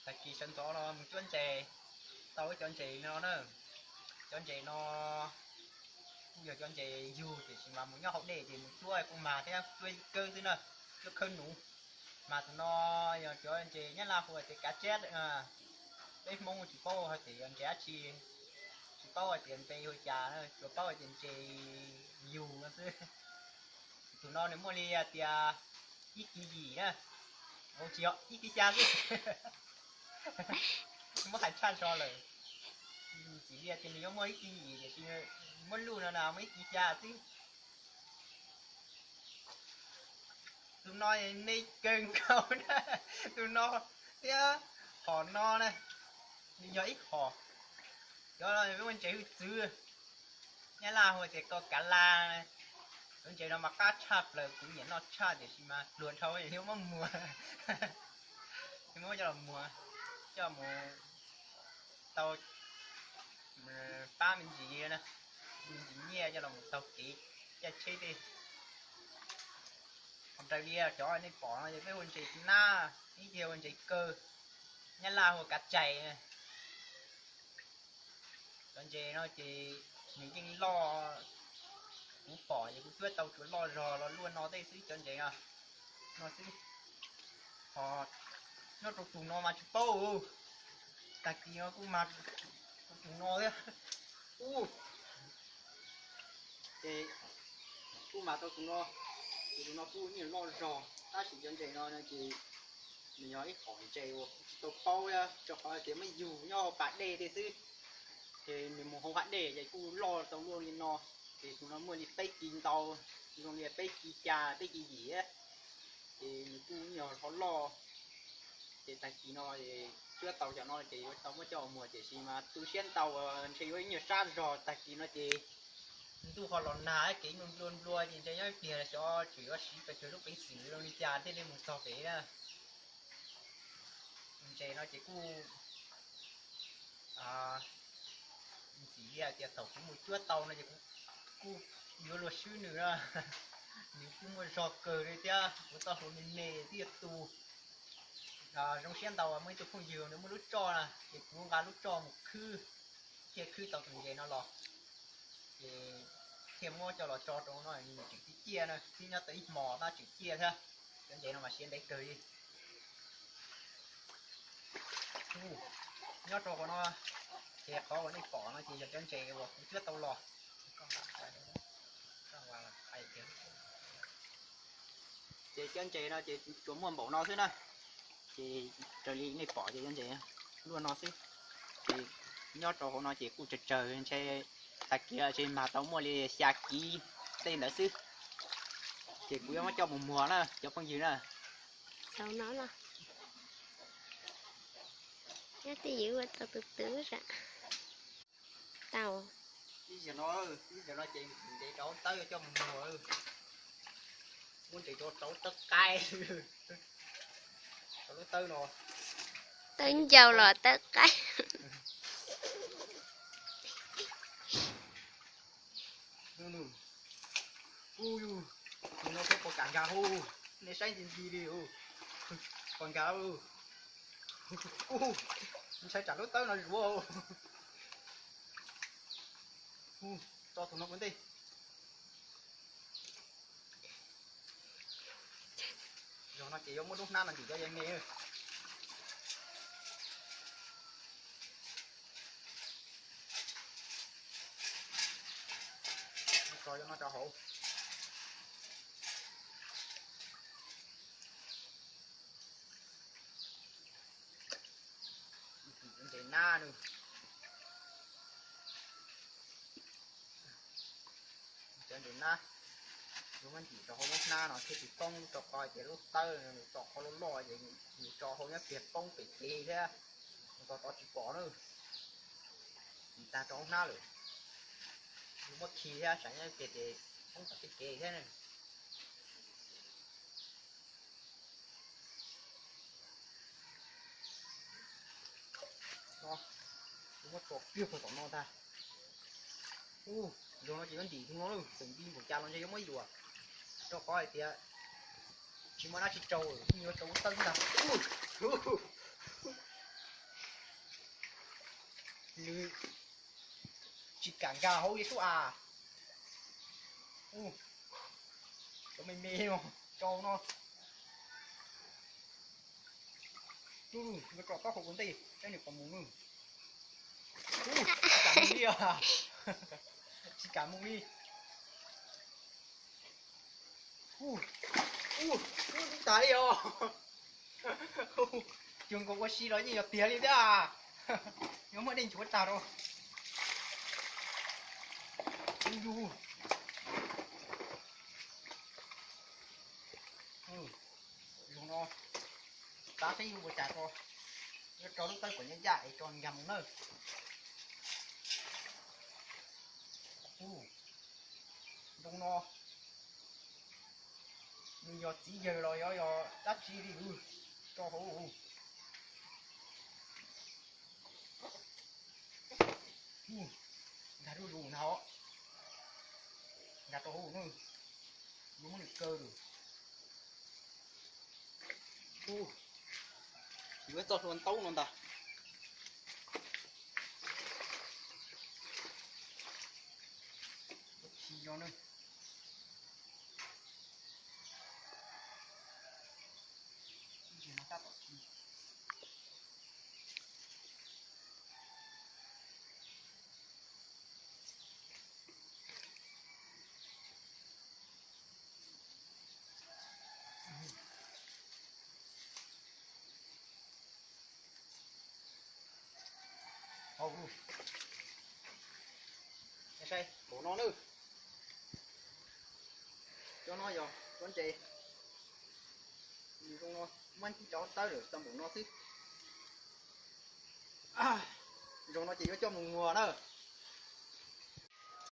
Tag kis sawv ntxov los mus cuab ntses, tau ib cov ntses no na. Cov ntses no kuj yog cov ntses yug tiam sis mas mus nyob hauv dej ces mus cuab kuj mag thiab, cuab ib kawb xwb na, cuab khawb nuv. Mas tus no yog cov ntses Nyab Laj hu tias kav tseb, peb Hmoob tsis paub hais tias yog ntses dab tsi, tsis paub hais tias npe hu cas na, tsuas paub hais tias ntses yug no xwb. Tus no nws muaj li tias ib kis yim na, tsis yog, ib kis xya xwb. Muab hais tshaj zog lawm, txiv li tias nws yuav muaj ib kis yim tiam sis muab luj no na muaj ib kis xya xwb. Tus no me kawg nkaus na, tus no thiab hom no na, nws yog ib hom. Cov no ntses hwj txwv, Nyab Laj hu tias kau kav la. Cov ntses no mas qab tshaj plaws, kuv nyiam noj tshaj tiam sis mas pluag dhau yuav muab muag, yuav muab coj los muag, coj mus tau pab me ntsis na, me ntsis nyiaj coj los taug kev caij tsheb tej. Raws li cov nej pom no ces peb hu ntses nab, ib txhia hu ntses kaw, Nyab Laj hu kav tsais. Cov ntses no ces nws yeej loj, kuv pom ces kuv cuab tau tsuas loj zog los luaj no tej xwb cov ntses no, no xwb. Ho nyob rau tus no mas tsis paub, tag kis no kuj mag rau tus no thiab. Ub, ces kuj mag tau tus no, ces tus no kuj yeej loj zog tab sis cov ntses no ces nws yog ib hom ntses uas kuv tsis tau paub thiab, rau qhov tias muab yug nyob hauv pas dej tej xwb. Ces nws mus hauv pas dej ces kuj loj tau luaj li no. Ces tus no muaj li peb kis ntau, zoo li peb kis xya peb kis yim, ces nws kuj yog hov loj. Ces tag kis no cuab tau cov no ces yuav tau muab coj muag tiam sis mas tu siab ntau, ntshe yuav ib nyuag sab zog. Tag kis no ces ntuj ho los nag, kev nplua nplua ces ntshe nyob ib pliag xyov tseem yuav siv pes tsawg lub peev xwm zoo li cas thiaj li mus txog pem na. Ntses no ces kuj ntxim li hais tias thaum kuv mus cuab tau no ces kuv kuj yuav luag swb nws na. Nws kuj muaj zog kawg li thiab, kuv txoj hlua me me thiaj tu. Zoo siab ntau muaj ib tug phooj ywg nws muaj lub tsoj na, ces kuv nqa lub tsoj mus khwb, thiaj khwb tau tus ntses no los, ces thiaj muab coj los tso rau no, nws tseem ciaj ciaj na, twb nyob tau ib hmos tab tseem ciaj thiab. Cov ntses no mas siav ntev kawg li. Nyob rau qhov no, ces qhov uas nej pom no ces yog cov ntses uas kuv cuab tau los. Ces cov ntses no ces tsuas muaj npaum no xwb na. Ces raws li nej pom ces cov ntses luaj no xwb. Ces nyob rau hauv no ces kuj tsawg tsawg, ntshe tag kis ces mag tau muaj li xya kiv tej ntawd xwb. Ces kuv yuav muab coj mus muag na cov phooj ywg na. Xaus no los, nyob twj ywm ua tau tus twv sam. Tau. Ib zaug no, ib zaug no ces ntev rau hauv tawb coj mus muag. Muab ntses rau rau lub tawb qaib. Rau lub tawb no. Tawb ncau los tawb qaib. Ub, tus no thiab pos kam nkag hu, nej saib ntxi ntxi li, pos nkag. Ub, ntshai tsam lub tawb no zuav. Tso tus no ua ntej. Zaum no ces yuav muab lub hnab no ntim cov yog me. Tso no rau hauv. Ntses nab no. Cov ntses nab, yuav muab ntim rau hauv lub hnab no thiaj tsis poob, rau qhov tias lub tawb nws tso qhov loj loj ces nws tso hauv nyob kiag poob pem kev thiab. Tos tod tsis pom na. Ntim tag rau hauv hnab lawm. Yuav muab khi thiab, tsam nyob kiag ces poob tom tej kev thiab na. Muab tso kiag puag tom no ntag. Ub, zaum no ces yuav ntim tus no lawm, tseem nti npaum cas los ntshe yuav muab yuam, rau qhov hais tias tsis muaj dab tsi rau, yuav rau lub tawb ntag. Nws tsis kam nkag hauv li sub as. Ub, cov me me no, rau no. Ub, yuav tso taub hau ua ntej saib nws puas mus nawb. Ub, tsis kam mus li os. Tsis kam mus li. Ub, ub, ub, ntub tas li os. Cuag nkaus ua si los yeej yog tiag li thiab. Yuav muab dej nchuav tag rau. Ub, yug. Zoo no, tab saib yug ua cas tso. Yuav rau lub tawb kom ncaj ncaj es tso nkag mus nawb. Ub, zoo no, nws yog txiv yawg los yog yog dab tsi li, tso hauv. Nkag zuj zus ntag os. Nkag rau hauv na, yuav muab nws kaw lawm. Ub, yuav txoj hlua ntaub no ntag. Tsis yog na. Ib ntsis no tab tom tsis. Hau, saib npaum no na. Cov no yog cov ntses. Nws zoo no, muab ncig rau hauv tawb lawm tau npaum no xwb. Zoo no ces yuav coj mus muag na.